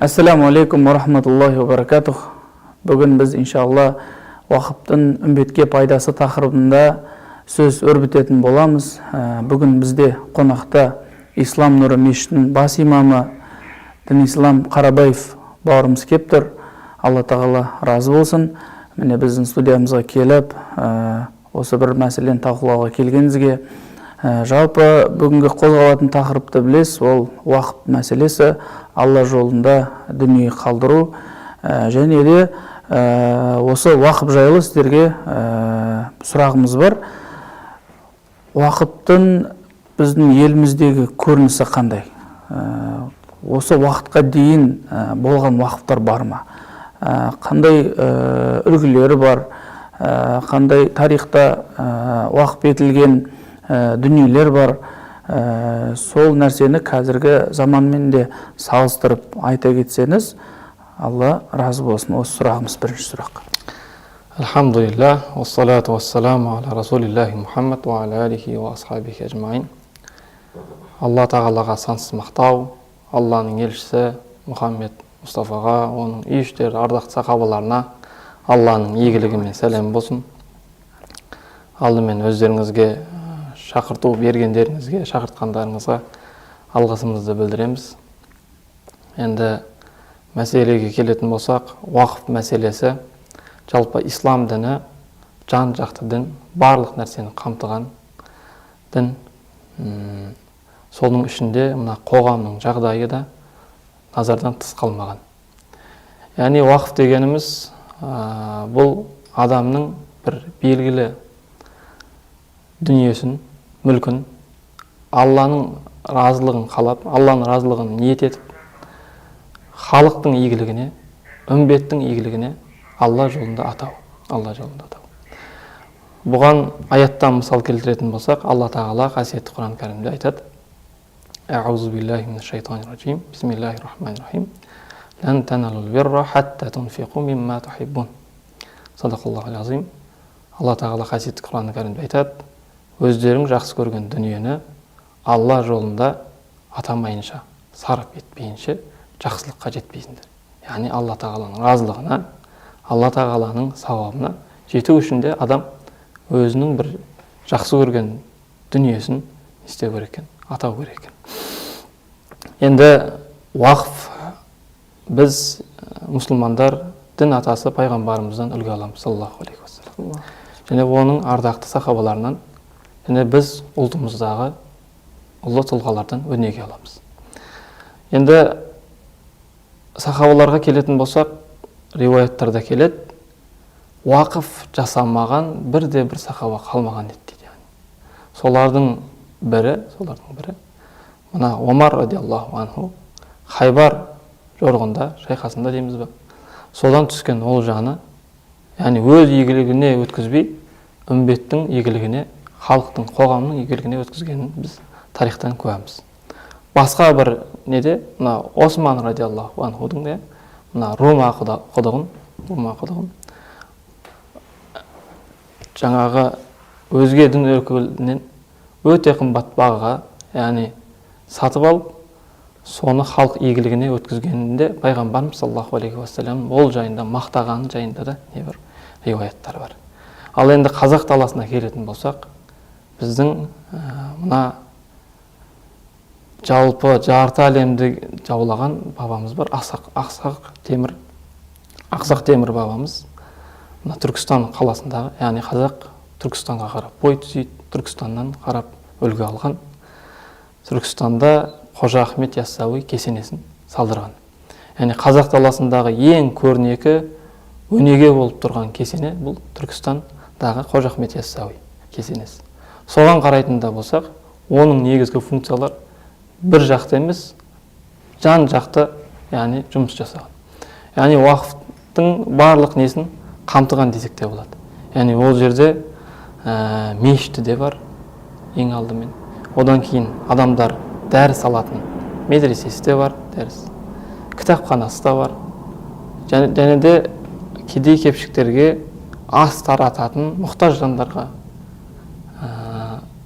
Ассаламу алейкум уа рахматуллахи уа баракатух. Бүгін біз, иншалла, уақыптың үмбетке пайдасы тақырыбында сөз өрбітетін боламыз. Бүгін бізде қонақта Ислам нұры мешітінің бас имамы Дінислам Қарабаев бауырымыз кеп тұр. Алла тағала разы болсын. Міне, біздің студиямызға келіп, осы бір мәселені талқылауға келгеніңізге. Жалпы бүгінгі қозғалатын тақырыпты білесіз, ол уақыт мәселесі, Алла жолында дүние қалдыру. Және де осы уақыт жайлы сіздерге сұрағымыз бар. Уақыттың біздің еліміздегі көрінісі қандай? Осы уақытқа дейін болған уақыттар бар ма? Қандай үлгілері бар? Қандай тарихта уақып етілген дүниелер бар? Сол нәрсені қазіргі заманмен де салыстырып айта кетсеңіз, Алла разы болсын. Осы сұрағымыз бірінші сұрақ. Альхамдулилля, уассалату уассаламу аля расулиллахи Мухаммад уа аля алихи уа асхабихи ажмаин. Алла тағалаға сансыз мақтау, Алланың елшісі Мұхаммед Мұстафаға, оның үй іштері, ардақты сахабаларына Алланың игілігі мен сәлемі болсын. Алдымен өздеріңізге шақырту бергендеріңізге, шақыртқандарыңызға алғысымызды білдіреміз. Енді мәселеге келетін болсақ, уақыт мәселесі, жалпы ислам діні жан жақты дін, барлық нәрсені қамтыған дін. Соның ішінде мына қоғамның жағдайы да назардан тыс қалмаған. Яғни уақыт дегеніміз бұл адамның бір белгілі дүниесін, мүлкін Алланың разылығын қалап, Алланың разылығын ниет етіп, халықтың игілігіне, үмбеттің игілігіне Алла жолында атау, Алла жолында атау. Бұған аяттан мысал келтіретін болсақ, Алла тағала қасиетті Құран кәрімде айтады: Аузу биллахи минаш шайтанир ражим, бисмиллахи рахмани рахим. Лан таналул бирра хатта тунфиқу мимма тухиббун. Садақаллаху азим. Алла тағала қасиетті Құран кәрімде айтады: өздерің жақсы көрген дүниені Алла жолында атамайынша, сарып етпейінше жақсылыққа жетпейсіңдер. Яғни Алла тағаланың разылығына, Алла тағаланың сауабына жету үшін де адам өзінің бір жақсы көрген дүниесін не істеу керек екен? Атау керек екен. Енді уақыф, біз, мұсылмандар, дін атасы пайғамбарымыздан үлгі аламыз, саллаллаху алейхи уассалам, және оның ардақты сахабаларынан, және біз ұлтымыздағы ұлы тұлғалардан өнеге аламыз. Енді сахабаларға келетін болсақ, риуаяттарда келеді, уақыф жасамаған бірде бір сахаба қалмаған еді дейді. Яғни солардың бірі мына Омар радиаллаху анху Хайбар жорығында, шайқасында дейміз ба, содан түскен олжаны, яғни өз игілігіне өткізбей, үмбеттің игілігіне, халықтың, қоғамның игілігіне өткізгенін біз тарихтан куәміз. Басқа бір неде, мына Осман радиаллаху анхудың да мына Рума құдығын жаңағы өзге дін өкілінен өте қымбат бағаға, яғни сатып алып, соны халық игілігіне өткізгенінде пайғамбарымыз саллаллаху алейхи уассалам ол жайында мақтағаны жайында да небір риуаяттар бар. Ал енді қазақ даласына келетін болсақ, біздің мына жалпы жарты әлемді жаулаған бабамыз бар, Ақсақ Темір бабамыз. Мына Түркістан қаласындағы, яғни қазақ Түркістанға қарап бой түзейді, Түркістаннан қарап үлгі алған. Түркістанда Қожа Ахмет Яссауи кесенесін салдырған. Яғни қазақ даласындағы ең көрнекі өнеге болып тұрған кесене бұл Түркістандағы Қожа Ахмет Яссауи кесенесі. Соған қарайтын да болсақ, оның негізгі функциялар бір жақты емес, жан жақты, яғни жұмыс жасаған, яғни уақыттың барлық несін қамтыған десек те болады. Яғни ол жерде мешіті де бар ең алдымен, одан кейін адамдар дәріс алатын медресесі де бар, дәріс кітапханасы да бар және де кедей кепшіктерге ас тарататын, мұқтаж жандарға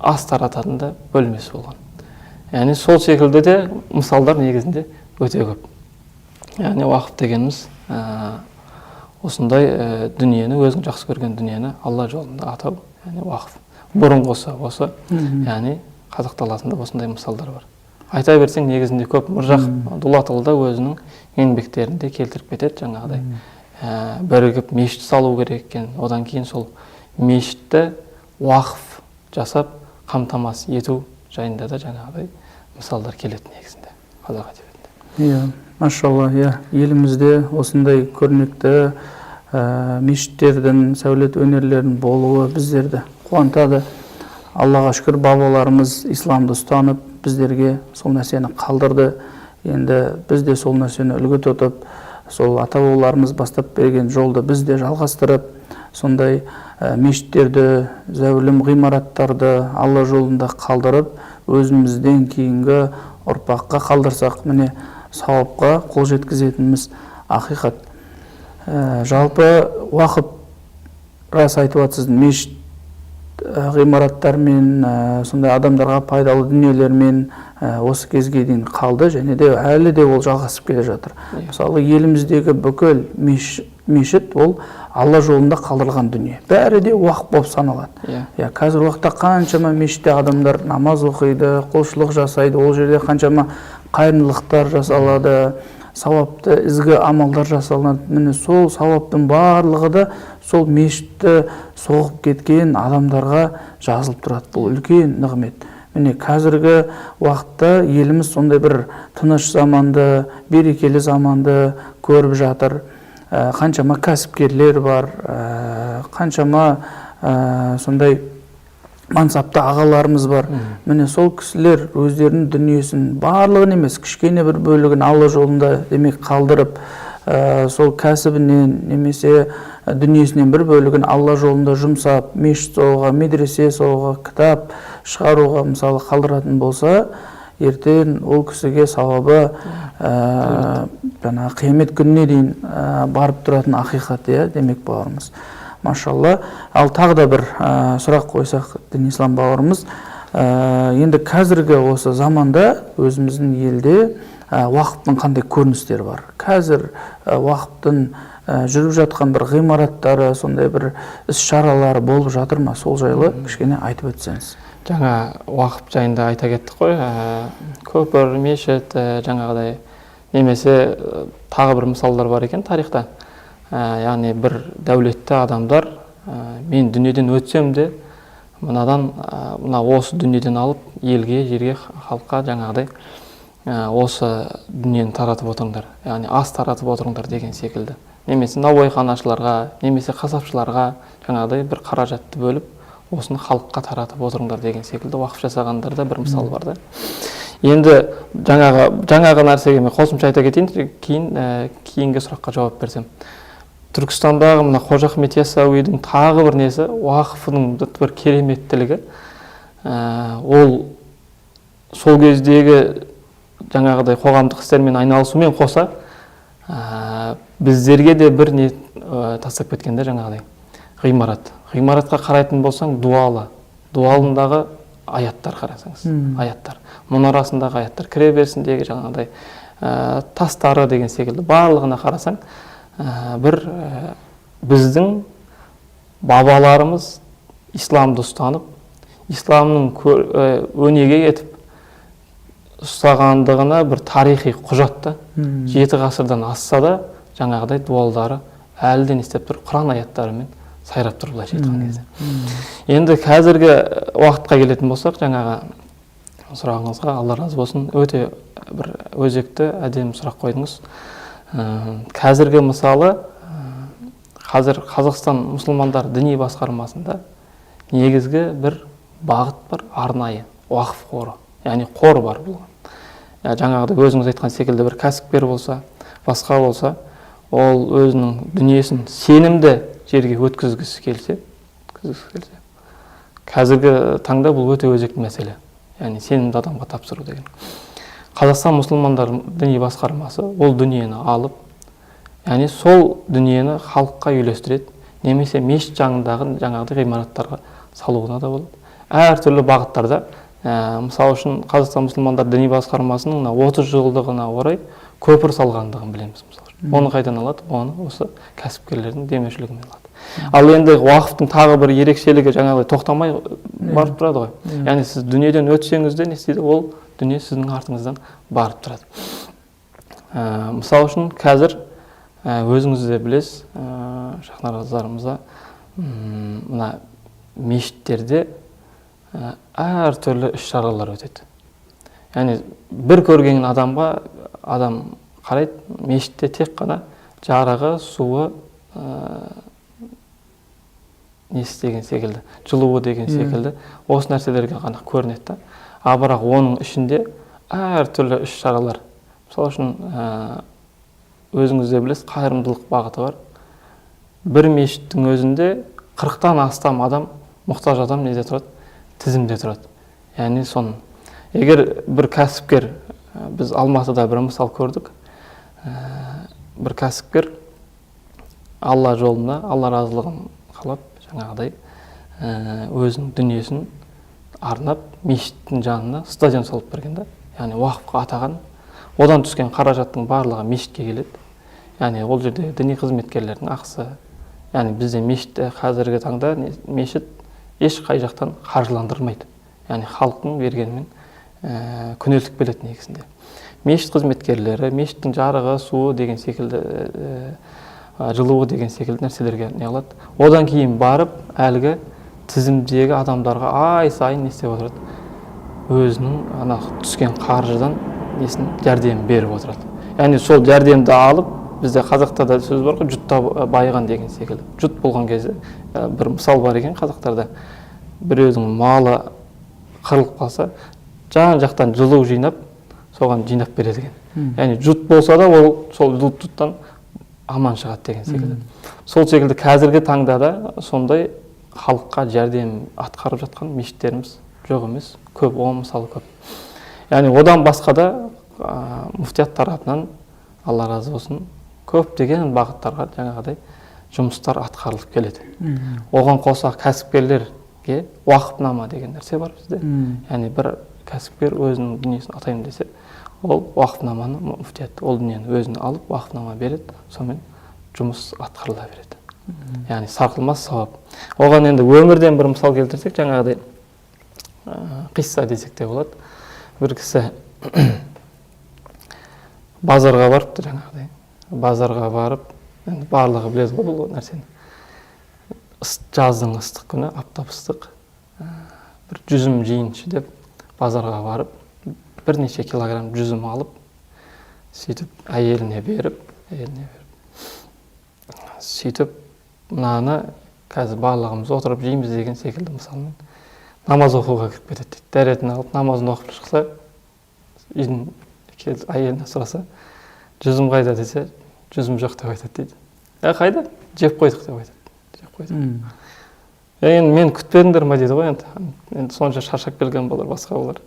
ас тарататын да бөлмесі болған. Яғни сол секілді де мысалдар негізінде өте көп. Яғни уақыф дегеніміз осындай дүниені, өзің жақсы көрген дүниені Алла жолында атау, яғни уақыф. Бұрынғысы осы, яғни қазақ даласында осындай мысалдар бар. Айта берсең негізінде көп. Міржақып Дулатұлы да өзінің еңбектерінде келтіріп кетеді жаңағыдай. Бірігіп мешіт салу керек екен, одан кейін сол мешітті уақыф жасап қамтамасыз ету жайында да жаңағыдай мысалдар келеді негізінде қазақ әдебиетінде. Иә, машалла, иә, елімізде осындай көрнекті мешіттердің, сәулет өнерлерінің болуы біздерді қуантады. Аллаға шүкір, бабаларымыз исламды ұстанып, біздерге сол нәрсені қалдырды. Енді біз де сол нәрсені үлгі тұтып, сол ата-бабаларымыз бастап берген жолды біз де жалғастырып, сондай мешіттерді, зәулім ғимараттарды Алла жолында қалдырып, өзімізден кейінгі ұрпаққа қалдырсақ, міне сауапқа қол жеткізетініміз ақиқат. Жалпы уақыт рас айтып жатсыз, мешіт ғимараттармен, сондай адамдарға пайдалы дүниелермен осы кезге дейін қалды, және де әлі де ол жалғасып келе жатыр. Мысалы, еліміздегі бүкіл мешіт ол Алла жолында қалдырылған дүние. Бәрі де уақыт болып саналады. Иә, қазір уақытта қаншама мешітте адамдар намаз оқиды, құлшылық жасайды, ол жерде қаншама қайырымдылықтар жасалады, сауапты ізгі амалдар жасалынады. Міне сол сауаптың барлығы да сол мешітті соғып кеткен адамдарға жазылып тұрады. Бұл үлкен нығмет. Міне қазіргі уақытта еліміз сондай бір тыныш заманды, берекелі заманды көріп жатыр. Қаншама кәсіпкерлер бар, қаншама сондай мансапты ағаларымыз бар. Міне сол кісілер өздерінің дүниесін барлығын емес, кішкене бір бөлігін Алла жолында демек қалдырып, сол кәсібінен немесе дүниесінен бір бөлігін Алла жолында жұмсап, мешіт соғуға, медресе соғуға, кітап шығаруға мысалы қалдыратын болса, ертең ол кісіге сауабы жаңағы қиямет күніне дейін барып тұратын ақиқат, иә, демек бауырымыз. Машалла. Ал тағы да бір сұрақ қойсақ, Дінислам бауырымыз, енді қазіргі осы заманда өзіміздің елде уақыптың қандай көріністері бар? Қазір уақыптың жүріп жатқан бір ғимараттары, сондай бір іс-шаралары болып жатыр ма? Сол жайлы кішкене айтып өтсеңіз. Жаңа уақыт жайында айта кеттік қой. Көпір, мешіт, жаңағыдай немесе тағы бір мысалдар бар екен тарихта. Яғни бір дәулетті адамдар, мен дүниеден өтсем де мынадан, мына осы дүниеден алып елге, жерге, халыққа жаңағыдай осы дүниені таратып отырыңдар, яғни ас таратып отырыңдар деген секілді. Немесе наубайханашыларға, немесе қасапшыларға жаңағыдай бір қаражатты бөліп, осыны халыққа таратып отырыңдар деген секілді уақыф жасағандар да бір мысал бар да. Енді жаңағы нәрсеге мен қосымша айта кетейін, кейін кейінгі сұраққа жауап берсем. Түркістандағы мына Қожа Ахмет Яссауидің тағы бір несі, уақыфының бір кереметтілігі, ол сол кездегі жаңағыдай қоғамдық істермен айналысумен қоса, біздерге де бір не тастап кеткен де жаңағыдай ғимарат. Ғимаратқа қарайтын болсаң, дуалы, дуалындағы аяттар қарасаңыз, аяттар, мұнарасындағы аяттар, кіре берісіндегі жаңағыдай тастары деген секілді барлығына қарасаң, бір біздің бабаларымыз исламды ұстанып, исламның өнеге етіп ұстағандығына бір тарихи құжат та. 7 ғасырдан асса да жаңағыдай дуалдары әлі де не істеп тұр, Құран аяттарымен сайрап тұр былайша айтқан кезде. Енді қазіргі уақытқа келетін болсақ, жаңағы сұрағыңызға Алла разы болсын, өте бір өзекті, әдемі сұрақ қойдыңыз. Қазіргі мысалы, қазір Қазақстан мұсылмандар діни басқармасында негізгі бір бағыт бар, арнайы уақыф қоры, яғни қор бар бұл. Жаңағыдай өзіңіз айтқан секілді бір кәсіпкер болса, басқа болса, ол өзінің дүниесін сенімді жерге өткізгісі келсе, қазіргі таңда бұл өте өзекті мәселе, яғни сенімді адамға тапсыру деген. Қазақстан мұсылмандар діни басқармасы ол дүниені алып, яғни сол дүниені халыққа үйлестіреді, немесе мешіт жанындағы жаңағыдай ғимараттарға салуына да болады. Әртүрлі бағыттарда Мысалы үшін, Қазақстан мұсылмандар діни басқармасының мына 30 жылдығына орай көпір салғандығын білеміз, мысалы үшін. Оны қайдан алады? Оны осы кәсіпкерлердің демеушілігімен алады. Ал енді уақыптың тағы бір ерекшелігі, жаңағыдай тоқтамай барып тұрады ғой. Яғни сіз дүниеден өтсеңіз де, не істейді? Ол дүние сіздің артыңыздан барып тұрады. Мысалы үшін, қазір өзіңіз де білесіз, Шахнар мырза, мына мешіттерде әртүрлі іс шаралар өтеді. Яғни бір көрген адамға адам қарайды, мешітте тек қана жарығы, суы, несі деген секілді, жылуы деген секілді, осы нәрселерге ғана көрінеді да. А бірақ оның ішінде әртүрлі іс шаралар, мысалы үшін, өзіңіз де білесіз, қайырымдылық бағыты бар. Бір мешіттің өзінде 40-тан астам адам, мұқтаж адам неде тұрады? Тізімде тұрады. Яғни соны егер бір кәсіпкер, біз Алматыда бір мысал көрдік, бір кәсіпкер Алла жолында, Алла разылығын қалап, жаңағыдай өзінің дүниесін арнап, мешіттің жанына стадион салып берген да, яғни уақыпқа атаған. Одан түскен қаражаттың барлығы мешітке келеді. Яғни ол жерде діни қызметкерлердің ақысы. Яғни бізде мешіт қазіргі таңда мешіт еш қай жақтан қаржыландырылмайды, яғни халықтың бергенімен күнелтіп келеді. Негізінде мешіт қызметкерлері, мешіттің жарығы, суы деген секілді, жылуы деген секілді нәрселерге не қылады. Одан кейін барып әлгі тізімдегі адамдарға ай сайын не істеп отырады? Өзінің ана түскен қаржыдан несін, жәрдемін беріп отырады. Яғни сол жәрдемді алып, бізде қазақта да сөз бар ғой, жұтта байыған деген секілді. Жұт болған кезде, бір мысал бар екен қазақтарда: біреудің малы қырылып қалса, жан жақтан жылу жинап, соған жинап береді екен. Яғни жұт болса да, ол сол жұттан аман шығады деген секілді. Сол секілді қазіргі таңда да сондай халыққа жәрдем атқарып жатқан мешіттеріміз жоқ емес, көп, оған мысалы көп. Яғни одан басқа да муфтият тарапынан, Алла разы болсын, көптеген бағыттарға жаңағыдай жұмыстар атқарылып келеді. Оған қоса кәсіпкерлерге уақыпнама деген нәрсе бар бізде. Яғни бір кәсіпкер өзінің дүниесін атаймын десе, ол уақыпнаманы муфтият ол дүниені өзіне алып, уақыпнама береді, сонымен жұмыс атқарыла береді. Яғни сарқылмас сауап. Оған енді өмірден бір мысал келтірсек, жаңағыдай қисса десек те болады. Бір кісі базарға барыпты. Жаңағыдай базарға барып, енді барлығы біледі ғой бұл нәрсені, жаздың ыстық күні, аптап ыстық, бір жүзім жейінші деп базарға барып, бірнеше килограмм жүзім алып, сөйтіп әйеліне беріп, сөйтіп мынаны қазір барлығымыз отырып жейміз деген секілді мысалмен намаз оқуға кіріп кетеді дейді. Дәретін алып, намазын оқып шықса, үйдің келіп әйеліне сұраса, жүзім қайда десе, жүзім жоқ деп айтады дейді. Ә, қайда? Жеп қойдық деп айтады, жеп қойдық. Е, енді мені күтпедіңдер ма дейді ғой. Енді сонша шаршап келген болар, басқа болар.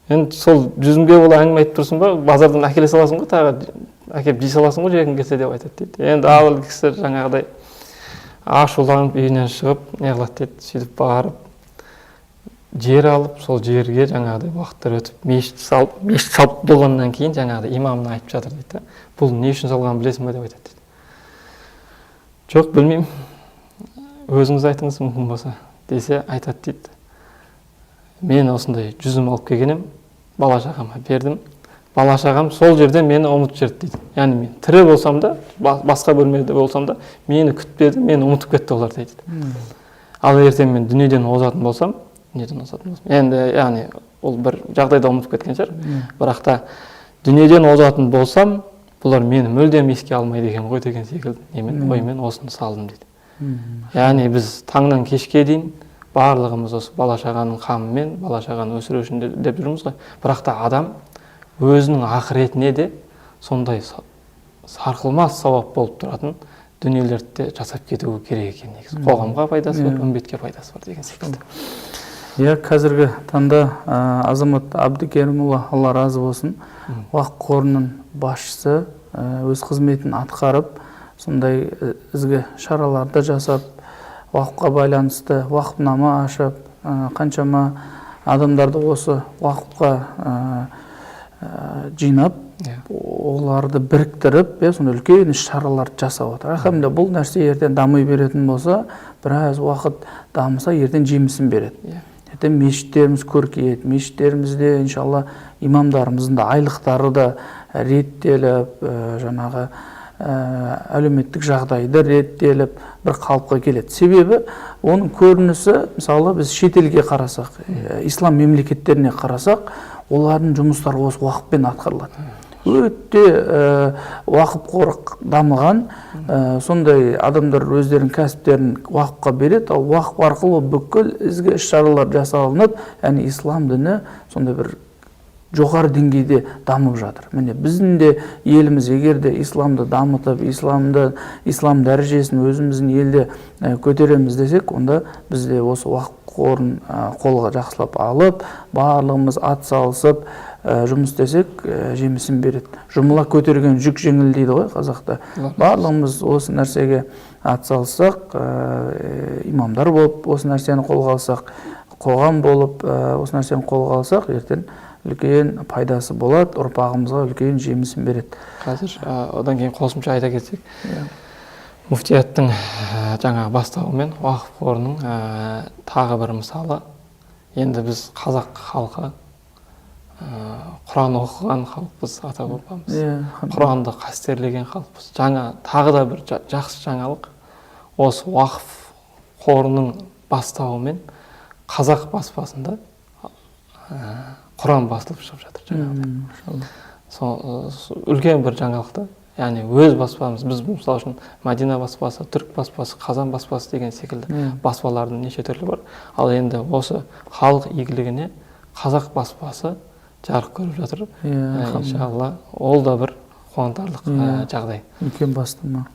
Енді сол жүзімге бола әңгіме айтып тұрсың ба? Базардан әкеле саласың ғой, тағы әкеліп жей саласың ғой жегің келсе деп айтады дейді. Енді ал кісі жаңағыдай ашуланып, үйінен шығып не қылады дейді. Сөйтіп барып жер алып, сол жерге жаңағыдай уақыттар өтіп мешіт салып, мешіт салып болғаннан кейін жаңағыдай имамына айтып жатыр дейді да: бұл не үшін салғанын білесің ба деп айтады дейді. Жоқ, білмеймін, өзіңіз айтыңыз мүмкін болса десе, айтады дейді: мен осындай жүзім алып келген едім, бала шағама бердім, бала шағам сол жерде мені ұмытып жіберді дейді. Яғни мен тірі болсам да, басқа бөлмеде болсам да, мені күтпеді, мені ұмытып кетті олар дейді. Ал ертең мен дүниеден озатын болсам, енді, яғни ол бір жағдайда ұмытып кеткен шығар, бірақ та дүниеден озатын болсам, бұлар мені мүлдем еске алмайды екен ғой деген секілді немен, оймен осыны салдым дейді. Яғни біз таңнан кешке дейін барлығымыз осы бала шағаның қамымен, бала шағаны өсіру үшін деп жүрміз ғой. Бірақ та адам өзінің ақыретіне де сондай сарқылмас сауап болып тұратын дүниелерді де жасап кетуі керек екен негізі. Қоғамға пайдасы бар, үмбетке пайдасы бар деген секілді. Иә, қазіргі таңда Азамат Әбдікерімұлы, Алла разы болсын, уақыт қорының басшысы, өз қызметін атқарып, сондай ізгі шараларды жасап, уақытқа байланысты уақытнама ашып, қаншама Адамдарды осы уақыпқа жинап, оларды біріктіріп, сондай үлкен іс-шаралар жасап отыр. Альхамдулилля, бұл нәрсе ертең дами беретін болса, біраз уақыт дамыса, ертең жемісін береді. Ертең мешіттеріміз көркейеді, мешіттерімізде иншалла имамдарымыздың да айлықтары да реттеліп, жаңағы әлеуметтік жағдайды реттеліп, бір қалыпқа келеді. Себебі оның көрінісі, мысалы, біз шетелге қарасақ, ислам мемлекеттеріне қарасақ, олардың жұмыстары осы уақытпен атқарылады. Өте уақыт қоры дамыған, сондай адамдар өздерінің кәсіптерін уақытқа береді, ал уақыт арқылы бүкіл ізгі іс-шаралар жасалынып, яғни ислам діні сондай бір жоғары деңгейде дамып жатыр. Міне, біздің де еліміз егер де исламды дамытып, ислам дәрежесін өзіміздің елде көтереміз десек, онда біз де осы уақыт қорын қолға жақсылап алып, барлығымыз ат салысып жұмыс істесек, жемісін береді. Жұмыла көтерген жүк жеңіл дейді ғой қазақта. Барлығымыз осы нәрсеге ат салыссақ, имамдар болып осы нәрсені қолға алсақ, қоғам болып осы нәрсені қолға алсақ, ертең үлкен пайдасы болады, ұрпағымызға үлкен жемісін береді. Қазір одан кейін қосымша айта кетсек, муфтияттың жаңағы бастауымен уақыф қорының тағы бір мысалы. Енді біз қазақ халқы Құран оқыған халықпыз, ата бабамыз. Құранды қастерлеген халықпыз. Жаңа тағы да бір жақсы жаңалық, осы уақыф қорының бастауымен қазақ баспасында Құран басылып шығып жатыр жаңағыдай. Сол үлкен бір жаңалық та. Яғни өз баспамыз, біз мысалы үшін Мәдина баспасы, түрік баспасы, Қазан баспасы деген секілді баспалардың неше түрлі бар. Ал енді осы халық игілігіне қазақ баспасы жарық көріп жатыр. Иншалла, ол да бір қуантарлық жағдай. Үлкен бастама.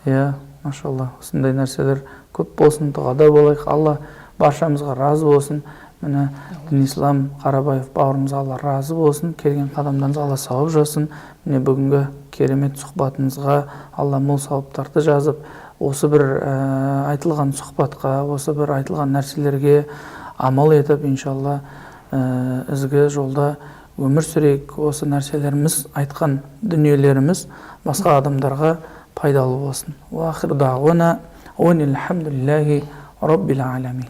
Иә, машалла, осындай нәрселер көп болсын, дұғада болайық. Алла баршамызға разы болсын. Міне, Дінислам Қарабаев бауырымызға Алла разы болсын, келген қадамдарыңызға Алла сауап жазсын. Міне, бүгінгі керемет сұхбатымызға Алла мол сауаптарды жазып, осы бір айтылған сұхбатқа, осы бір айтылған нәрселерге амал етіп, иншалла, ізгі жолда өмір сүрейік. Осы нәрселеріміз, айтқан дүниелеріміз басқа адамдарға пайдалы болсын. Уа ахир дағуана, роббил аламин.